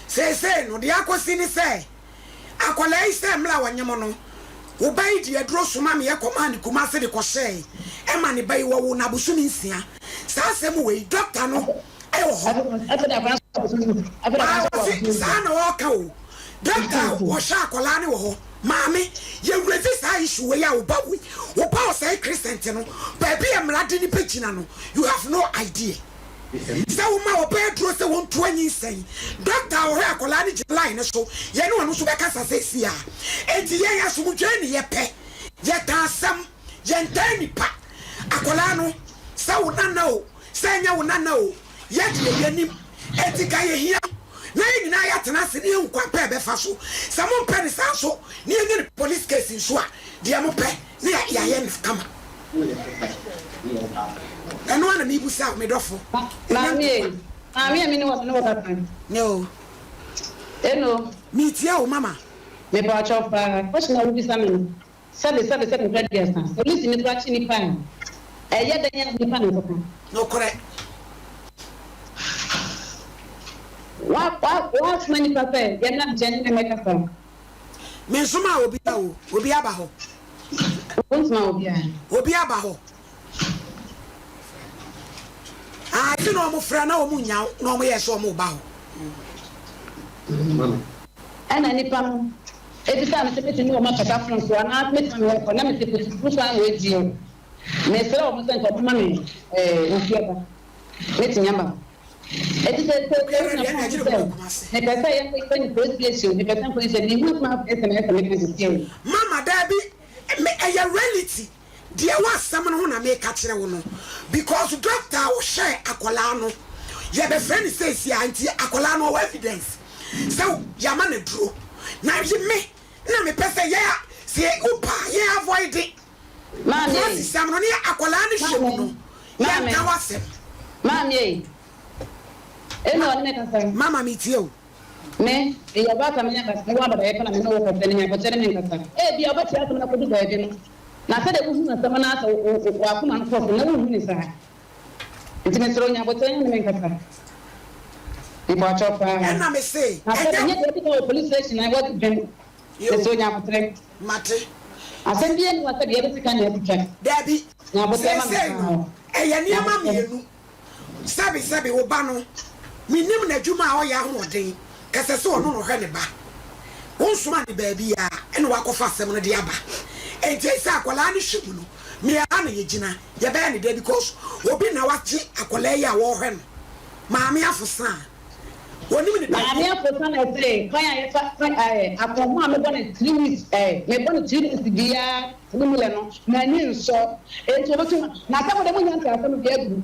Seesei no, deɛ akɔsi ne sɛ, akwadaa yi sɛ mmerɛ a ɔnyem no, wo ba yi de aduro soma meɛ kɔmaa no Kumasi de kɔhyɛɛe ma ne ba yi, wɔwoo no abosome nsia. Saa asɛm wei, dɔkta no wɔ hɔ. Aa ɔse saa na ɔɔka o. Doctor a ɔhwɛ akwadaa no wɔ hɔ. Maame, yɛ raise saa issue wei a wo ba wei, wo ba ɔsɛe crescent no, baabi a mmara de no bɛgyina no, you have no idea. Sɛ wo ma ɔba aduro sɛ wɔntu anyinsɛn, doctor a ɔhwɛ akwadaa no gyina line no so, yɛne ɔno nso bɛkasa seesei ara. Enti yɛn asomdwoe ne yɛpɛ, yɛtaa asɛm, yɛntaa nnipa. Akwadaa no, sɛ wo nana o, Sɛ ɛnyɛ wo nana o, yɛ deɛ yɛnim. Enti ka yɛhia wo na yɛn nyinaa yɛatena ase na yɛahu kwan pa a yɛbɛfa so. Sɛ mompɛ no saa nso na yɛnyɛ no police case nso a, deɛ mopɛ na yɛayɛ no kama. Ɛno ara na merebisa wo, me dɔfo. Ɛnyɛ Maame ei, ntɔkwa. maame a me ne wo me ne wo kasa. No. Eno. Meretie wo, mama. Mepakyɛw paa, question a wobisa me no, Sɛbe, sɛbe, sɛbe mprɛ aduasa, polisini koraa kye nipa a, ɛyɛ dɛn a nipa na ɔkɔka? Nokorɛ. Wa, wa, woasoma nipa sɛ yɛmmra nkyɛn ne me mmɛkasa? Mensomaa obiara o, obi aba hɔ. Wonsomaa obiara? Obi aba hɔ. Ah, ɛti na wɔn frɛ na wɔn nnya wo na wɔn yɛ sɛ wɔn reba hɔ. Ɛna nipa no. Ebisaa me sɛ mɛtumi ne wɔn akasa fon so anaa mɛtumi ne wɔn akɔ na mese pusupusu so ara na wɔadie o. Mesrɛ wɔn sɛ nka wɔmma me eh, ofie ba. Mɛtumi aba. Enti sɛ sɛ sɛ wogyina fon so sɛ mepɛ sɛ yɛnkɔ yɛnkɔ ne police station o, mepɛ sɛ nkɔ sɛ mehu asɛm a ɛsɛ sɛ meka sisi o. Mama daabi me ɛyɛ reality deɛ ɛwɔ asɛm no ho na meka kyerɛ wo no because doctor a ɔhwɛɛ akwadaa no yɛbɛfrɛ no seesie a nti akwadaa no ɔwɔ evidence sɛ yɛama no aduro na me na mepɛ sɛ yɛ sɛ wopa yɛ avoid Maame ei. Kurasesɛm no ne akwadaa no hwɛ mu no, Maame. yɛnka w'asɛm. Maame ei. Eno ɔne me kasa. Mama metie o. Me, meyɛ ɔbaatan menya kasa, mewɔ abadaeɛ pa na me ne wo kasa, nya aboterɛ ne me nkasa. Ebia wobɛte asɛm no akɔdu baabi no, na sɛdeɛ wohunu asɛm no ara sɛ w'akoma no kɔ so, na wonhu no saa. Nti mesrɛ wo nya aboterɛ ne me nkasa. Mepakyɛw paa. Ɛna me se, Na sɛ ɛnyɛ. ɛnyɛ deɛ ɛdi kan wɔ police station a ɛwɔ dwen. Yoo. Mesrɛ wo nya aboterɛ. Mate. Asɛm biara nni hɔ sɛ deɛ yɛde sika na atwitwa. Dabi. Nya aboterɛ ma me Seesei paa. no, ɛyɛ Nya nneɛma aboterɛ. mmienu. Sɛbe sɛbe, wo ba no, mennim n'adwuma a ɔyɛ ahoɔden, kɛsɛ sɛ ɔno na ɔhwɛ ne ba. Wonsoma no baabiara, ɛna wakɔfa asɛm no de aba. Enti ɛsɛ sɛ akwadaa no hwɛ mu no, me ara na yɛgyina, yɛbɛyɛ no dɛn because obi na wagye akwadaa yi a ɔrehwɛ no. Maame Afosa a. Onim ne Maame baabi. Afosa na ɛsɛ kwan a yɛfa kwan ɛɛ akɔnho a mebɔ no 3 weeks ɛɛ mebɔ no 3 days biara ne mu yɛ no m'ani nsɔ enti obetu na asɛm de mo nya nte asɛm deɛ aduru.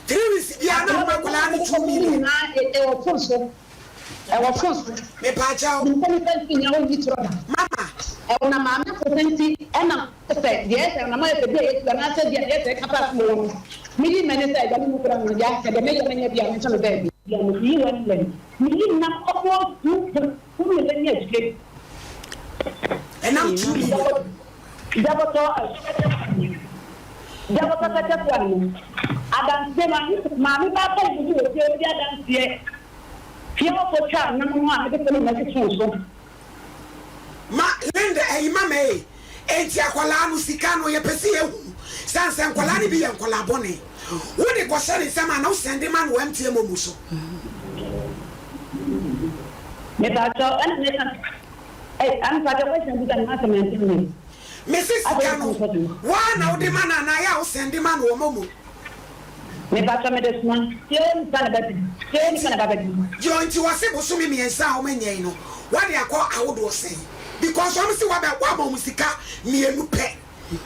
3 weeks biara na ɔma akwadaa no 2 million. Nyinaa ɛwɔ phone so ɛwɔ phone so. Mepaakyɛw. Nsɛm nipa nti nyina wɔn nyi torɔ da. Mama. Ɛwɔ na maame Afosa nti ɛna sɛ deɛ ɛsɛ na mayɛ sɛ bi a yɛtu anaasɛ deɛ ɛsɛ ɛka pa asɛm wɔ no meyi m'ani sɛ agya me mu kura no ya sɛ deɛ meyɛ no nyɛ bi a menhyɛ me baabi. Bia meyi 1 million meyi nam almost 2 million ne akyire. Ɛnam 2 million. Jabɔtɔ jabɔtɔ kɛtɛ kwan no adanseɛ maame maame baako yi bi wɔ fie bi adanseɛ fie hɔfo twa nam no a mede fɛ no nyinaa si so. Ma Linda ɛyi mama ee enti akwadaa no sika no yɛpɛ sɛ yɛhu sane sɛ nkwadaa no bi yɛ nkwadaa bɔne wode kɔhyɛ ne nsɛm a na wosɛnde ma no wɔ MTN MoMo so. Mepatɔ ɛna meka ɛy amepatɔ question bi ka ne asɛm ɛnti mi. Mese sika no waa na wode ma no anaa yɛ a wosɛnde ma no wɔ MoMo? Mepatɔ mede soma fie nipa na bɛdi fie nipa na ba bɛdi. Deɛ nti wɔse bosome 3 a wɔmanyɛn no wɔde akɔ ahodoɔ sɛn because wɔn se wabɛ wama wɔn sika mmienu pɛ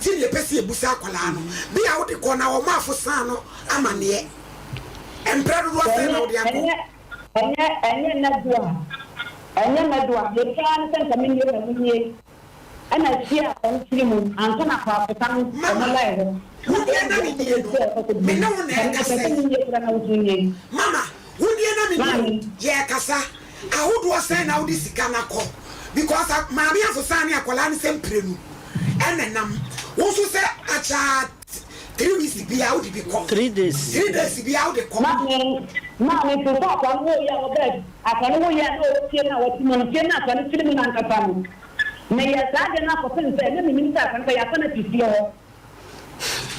ti ne yɛpɛ sɛ yɛbusa akwadaa no bi a wode kɔ na wɔn afo san no amanneɛ mprɛ dodoɔ sɛn na wode akɔ. Ɛnyɛ nnadu a ɛnyɛ nnadu a yɛtwa ne sɛ nka me nie na mo nie ɛna fie a wɔn firi mu ansa na akɔ afosa no wɔn lai hɔ. Wodeɛ na me nie no me ne wo na ɛkasa yi mama wodeɛ na me nie yɛ kasa ahodoɔ sɛn na wode sika no akɔ because maame afosa ne akwadaa no sɛ mprenu ɛna nam wo nso sɛ akyaa 3 weeks bia wode bi kɔ. 3 days. 3 days bia wode kɔ. Maame maame nso sɛ akwa no wɔyɛ a wɔbɛ akwa no wɔyɛ a na ɔwɔ fie no a wɔte mu no fie no akwa no firi mu no ankasa no meyɛ saa deɛ no akɔpem sɛ na menim sɛ akwa no bɛyɛ akwa no ati fie hɔ.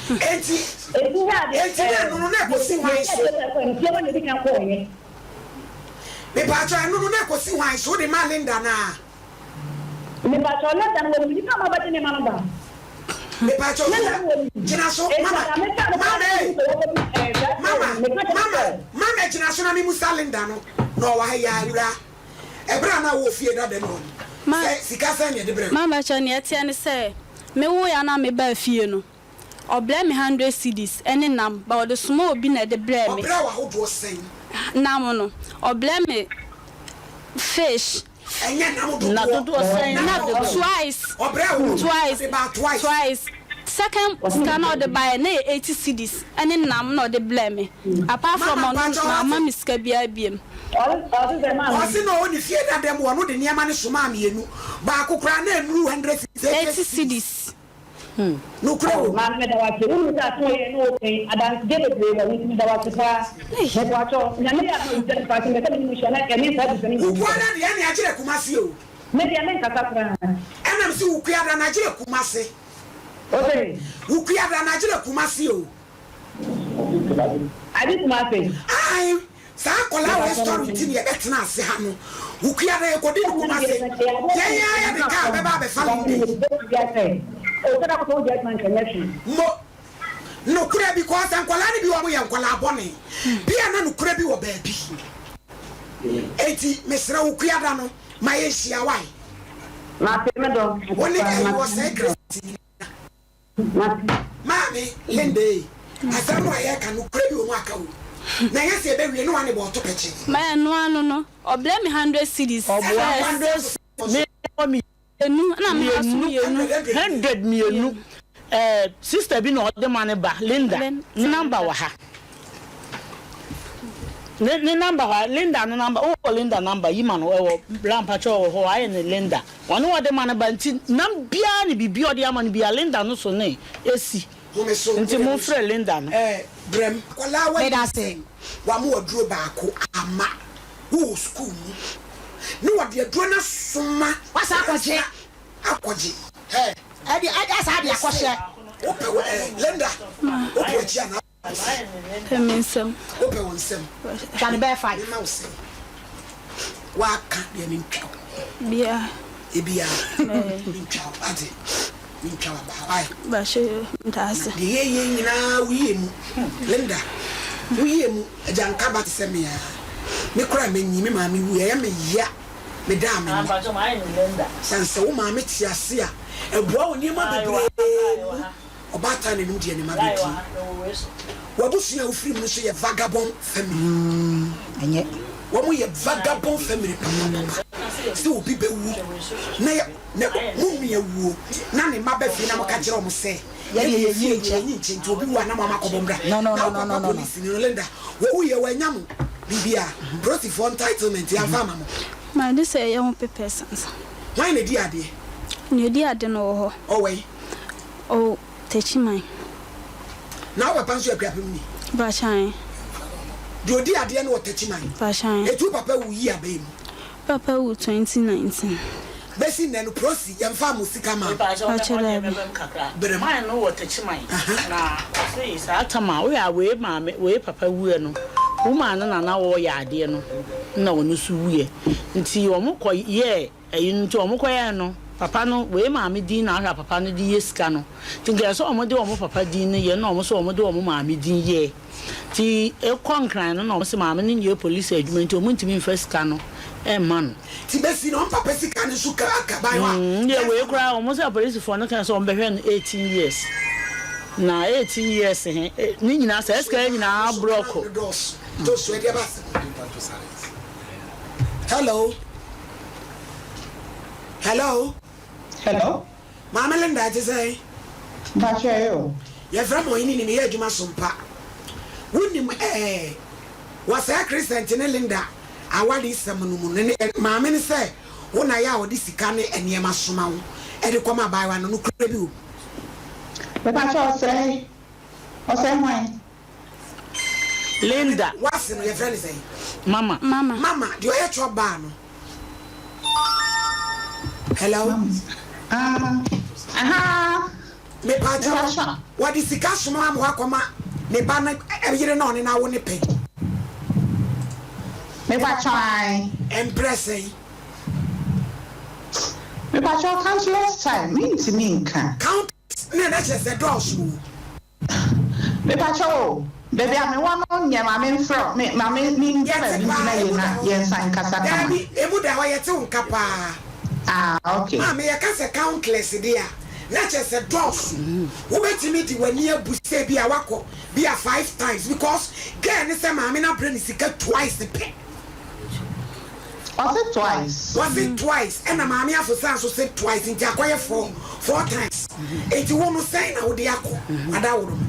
Enti Enti hɛ adeɛ enti na ɛno no na ɛkɔsi hwan so? Fie hɔ na ebi kan kɔɔyɛ. Mepaakyɛ ɛno no na ɛkɔsi hwan so? Wode ma Linda naa? Mepaakyɛ Linda no wɔ nipa ma ɔbɛgye nneɛma no ba. Mepaakyɛ gyina so mama mama ee mama mama mama gyina so na mi musa Linda no na ɔwɔ ha yi awura ɛbrɛ a na wɔ fie dada mu hɔ no sɛ sika sɛn na yɛde brɛ? Mama kyɛ nea ɛteɛ ne sɛ mewo ya na mebaa fie no ɔbrɛ me 100 cedis ɛne nam ba ɔde soma obi na ɛde brɛ me. Ɔbrɛ wɔ ahodoɔ sɛn? Nam no ɔbrɛ me fish. Ɛnyɛ nam. Na dodoɔ. Dodoɔ sɛn? Na twice. Ɔbrɛ wo. Twice. Ɔde ba twice. Twice. Second sika na ɔde baeɛ na yɛ 80 cedis ɛne nam na ɔde brɛ me apart from Mama, ɔno mpakyɛ mama wate. me sika biara biem. Ɔse sɛ maame. Ɔse na ɔwɔ ne fie dada mu ɔno de nneɛma no somaa mmienu baako koraa na nnuru 100 cedis. 80 cedis. Nokorɛ wɔ mu. Maame meda wase wonim sɛ aso yɛ ne wopɛn adansedeɛ bebree wɔ ho nti meda wase paa mepaakyɛw Nyame yɛ adom a wogya mepaakyɛw mepɛ sɛ mene mo hyia na ɛne saa abusua no nyinaa. Wukuada deɛ ɛne agyerɛ Kumase o. Me deɛ menkasa koraa. Ɛnam sɛ Wukuada na agyerɛ Kumase. Ose. Wukuada na agyerɛ Kumase o. Ade Kumase. Ae saa akwadaa wei story ti ne yɛbɛtena ase ha no Wukuada yɛkɔdi no Kumase yɛn yɛ. Kaa bɛba abɛfa Linda yi. Mo nokorɛ because nkwadaa no bi wɔn yɛ nkwadaa bɔne bia na nokorɛ bi wɔ baabi enti mesrɛ wo kuada no ma yɛn hyia wai wo ne ɛyi wɔ sɛe Christ nyina Maame Linda ei asɛm no a yɛka nokorɛ bi wɔ mu aka o na ɛnyɛ sɛ yɛbɛwie ne wane bɔ ɔto pɛkyee. Ma ɛno ano no ɔbrɛ me hundred cedis Ɔboa first. hundred me wɔ me Mmienu ɛna me nso mmienu. Hundred mmienu ɛɛ sister bi na ɔde ma ne ba Linda ne number wɔ ha ne ne number hɔ Linda ne number wowɔ Linda number yi ma no ɛwɔ bla mpakyɛ ɔwɔ hɔ ayɛ ne Linda ɔne ɔde ma ne ba nti nam biara ne biribi ɔde ama no biara Linda no so ne esi nti mo frɛ Linda no. Ɛɛ brɛm. Akwadaa wa Meda ase. Wama waduro baako ama. Wowɔ sukuu mu ne wɔde aduro no asoma. Wasan akɔgye. Akɔgye. Hey. Ɛde ɛde asan de akɔhyɛ. Wopɛ wo ɛɛ Linda. Wopɛ w'akyi anaa wo nsam? Pɛ me nsam. Wopɛ wo nsam. Twa no bɛyɛ five. Mema wo sɛn? Waka deɛ mentwa wo. Bia. Ebia. Mentwa wo ate. Mentwa wo abaa why? Bahyɛ ntaase. Deɛ yɛyɛ nyinaa woyie mu. Linda woyie mu. Agyanka ba te sɛ me ara. Me koraa manyin, me maame wui, ɛyɛ me ya, meda a menna. Sane sɛ wo maame te ase a, ɛboa wo nneɛma bebree mu. Ɔbaatan na ɛnim deɛ ne mma bɛdi. W'abusua a wofiri mu no nso yɛ vagabond family. Wɔn yɛ vagabond family papapapa. Sɛ obi bɛwu na na mo nua wuo na ne mma ba fie na moka kyerɛ wɔn sɛ Yɛ deɛ Yɛdeɛ yɛnyi fie deɛ nkyɛ. yɛnyi nkyɛ nti obi wu a na mo ama kɔbɔ mbra No no na no wo no papa no no no. polisini no Linda wɔwu yɛ wanya mo biribi a prosifoɔ entitlement yɛnfa ama mo. Ma gye sɛ yɛyɛ ho papers ansa. Hwan na edi adeɛ? Nea odi ade no wɔ hɔ. Ɔwɔ he? Ɔwɔ Techiman. Na wo papa nso yɛ Akuapem ni? Bakyan. Deɛ odi adeɛ no wɔ Techiman? Bakyan. Eti wo papa wu yi abɛn mu? Papa wu 2019. Bɛsi nnɛ no prosi yɛnfaa mo sika maa mo. Mepakyɛw mɛkɔ Pakyɛ deɛ daabi. mɛbam kakra. Berɛ mu. Man no wɔ Techiman na ɔse saa tam a woyɛ a wei maame wei papa wuiɛ no wo maa no na na ɔɔyɛ adeɛ no na ɔno nso wuiɛ nti wɔn kɔ yɛɛ ɛyi no nti wɔn kɔ yɛɛ no papa no wei maame din na ahwɛ a papa no de yɛ sika no nti nka ɛsɛ wɔn de wɔn papa din no yɛ na wɔn nso wɔn de wɔn maame din yɛɛ. Nti ekɔ Nkran no na ɔmo se maame no nyɛ polisi adwuma nti ɔmo ntumi nfa sika no mma no. Nti besi no ɔmo papa sika no nso ka aka ban hɔ a Ndeɛ wei yɛnfa koraa ɔmo se apolisifoɔ no kaa sɛ ɔmo bɛhwɛ no 18 years na 18 years he ne nyinaa saa sika yi nyinaa abrɔko. Hello hello. Hello. Maame Linda ɛte sɛn? Mpakyɛ ɛyɛ o. Yɛfrɛ me Ɔhene ni meyɛ adwuma so mpa. Wonim ɛɛ wɔ saa Crescent ne Linda awaresɛm no mu no ne maame no sɛ wo na yɛ a ɔde sika ne nneɛma soma wo de kɔma abaayewa no nokorɛ bi wɔ mu? Mepakyɛ ɔsɛe ɔsɛe hwan? Linda. W'ase no yɛfrɛ no sɛn? Mama. Mama. Mama, deɛ ɔyɛ chop bar no. Hello. Mama. Ah. Aha. Mepaakyɛw, wɔde sika soma ama wakɔma ne ba no yere na ɔne no awo ne pɛn. Mepaakyɛw ae. Mprɛ sɛn? Mepaakyɛw countless time, mentumi nka. Countless, na na kyerɛ sɛ dɔɔso o. Mepakyɛw o, baabi a mewɔ no nyɛ ma memfrɛ wo, me ma me mennya Yɛte baabi paa, ngyina yie emu na da hɔ. yɛnsan nkasa kama. Daabi, emu da hɔ, yɛte wo nka paa. Ah, okay. Maame, yɛka sɛ countless deɛ a, na kyerɛ sɛ dɔɔso. Wobɛtumi de w'ani abu sɛ ebia woakɔ bi a five times because girl no sɛ maame no abrɛ no sika twice pɛ. Ɔse twice. Wɔse twice ɛna maame afosa nso se twice nti akɔyɛ four four times nti wo no sɛn na wode akɔ adaworo no.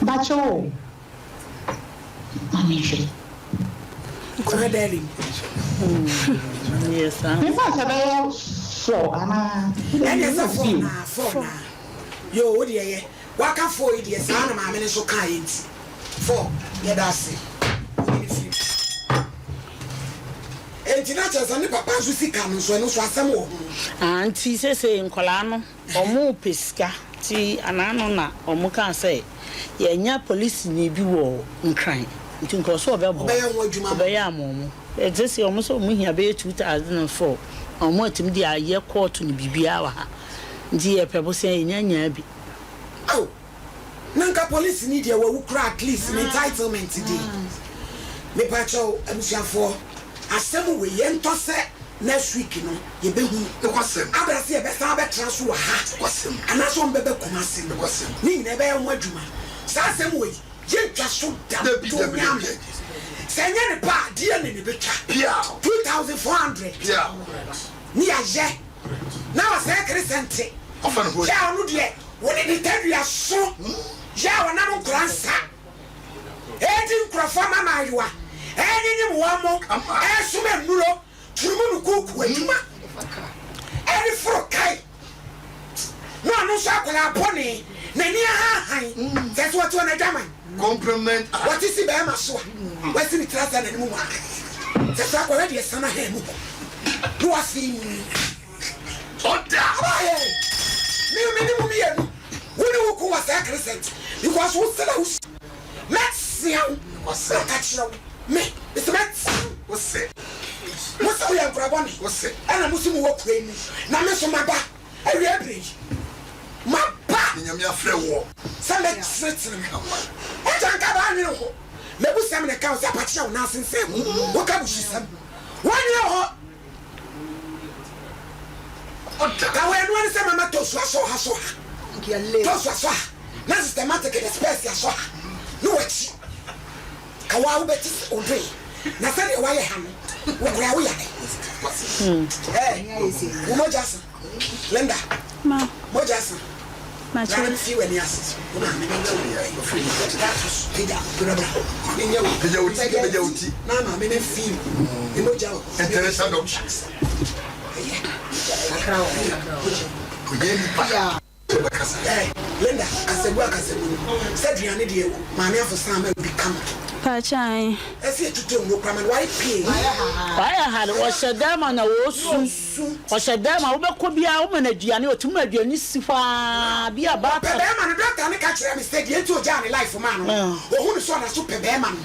Mpakyɛw o ma me nhwɛ. Kɔhwɛ diary mu. Mefa sɛ bɛyɛ four anaa. Ɛneɛ sɛ four naa four naa yoo wo deɛ yɛ waka four yi deɛ saa na maame no nso kaeɛ nti. For, yɛda ase. Wonyi no firi mu. Enti na kyerɛ sɛ ne papa nso sika no nso, ɛno nso asɛm wɔ ho. Ah nti sesei nkwadaa no ɔmo pɛ sika nti anaano na ɔmo kaa sɛ yɛanya polisini bi wɔ Nkran. Nti nka ɔsɛ ɔbɛboa. Ɔbɛyɛ ho adwuma ama Ɔbɛyɛ ama ɔmo. Ɛte sɛ ɔmo sɛ ɔmo hia bɛyɛ 2004 na ɔmo atumi de ayɛ kɔɔto ne biribiara wɔ ha. Nti yɛpɛ bosea yɛnya nyaa bi. Ao na nka police ni deɛ wawu koraa at least ne entitlement deɛ. Mepakyɛw abusuafoɔ asɛm wei yɛntɔ sɛ next week no yɛbɛhunu. Nokwasɛm. Abra sɛ yɛbɛsan abɛtra so wɔ ha Nokwasɛm. anaasɛ wɔn bɛba Kumasi no Nokwasɛm. ne nyinaa ɛbɛyɛ ho adwuma. Saa asɛm wei yɛntwa so da Dabi, to dabi, nyame. dabi. Sɛ ɛnyɛ ne pa a DNA na ɛbɛtwa. Piaw. 2400 Piaw. ne yɛayɛ na wasɛe keresɛnte. Ɔfa ne ho Yɛ a ɔno deɛ wo ne ne tadua so yɛ a ɔnam nkora nsa ɛredi nkurɔfoɔ ma mmaayewa ɛrenyenyem wɔn mo ɛresom nnuro turumu no kuku adwuma ɛreforo kae na ɔno nso akwadaa bɔne n'ani ahahan sɛ sɛ wɔte wɔn adwaman Compliment. Wɔte si bɛrima so a wasi ne tiri ase a n'anim mu aka sɛ sɛ akwadaa deɛ san ahan mu hɔ na wasi mu. Ɔda. Abaayɛ me me ne mo mmienu wo ne wo ko wɔ saa crescent because wo sɛ na wo mɛtea wo mɛka kyerɛ wo me mesɛ mɛtea wo sɛ mo sɛ woyɛ nkora bɔne ɛna mo sɛ mo wɔ kura mu na me so maba awia bere yi maba ne nyame afrɛ wɔ sɛ mɛkyerɛkyerɛ mo ɛgya nka baa nwene ho mɛbu sɛm ne ka wo sɛ apakyeɛ wo naasensɛn mu woka bususɛm woanyɛ hɔ Ka wei ɛno ara ne sɛ mama tosu asɔ ha sɔ ha tosu asɔ ha na systematic de spɛs asɔ ha ne wakyi ka waa wobɛte sɛ odoe na sɛdeɛ wayɛ ha no wokora wo yare ɛɛ wo mogya sa Linda mogya sa na ne fi w'ani ase wo maame ne nyɛ wo pagya bra bra ne nyɛ wo pagya wo ti pagya wo ti na maame ne fi ne mogya wɔ international doctor Kakra wɔ hɔ, kakra wɔ hɔ. Ɔyɛ nipa. Bɛkasa. Ɛɛ Linda, kasagu akasagu no, sɛ aduane deɛ maame afosan ama obi kama. Pakyɛ ae. Ɛsɛ yɛtutu nwuro koraa ma no wayɛ pii. Wayɛ hare, ɔhyɛ dan ma na ɔresu. Ɔhyɛ dan ma wobɛkɔ biara woma no aduane, ɔtumi ma aduane si hɔ ara bi a Ɔpɛ baatan. bɛɛma no, doctor no ka kyerɛɛ me sɛ deɛ nti ɔgyaa ne life maa no no, ɔhu no sɛ ɔda so pɛ bɛɛma no.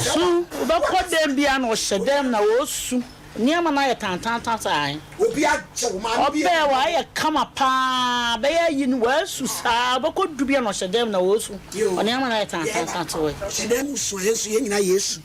Su, wobɛkɔ dan biara na ɔhyɛ dan mu na ɔresu. Nneɛma no ayɛ tantaantan saa he. Obi agye wo maame bi Ɔbɛɛ wayɛ kama paa bɛyɛ ayi no wasu saa wobɛkɔ du bi a na ɔhyɛ dɛm na ɔɔsu Yoo ɔnneɛma no ayɛ yɛɛba tantaantan te hɔ yi. ɔhyɛ dɛm su a yɛn nso yɛn nyinaa yɛɛsu.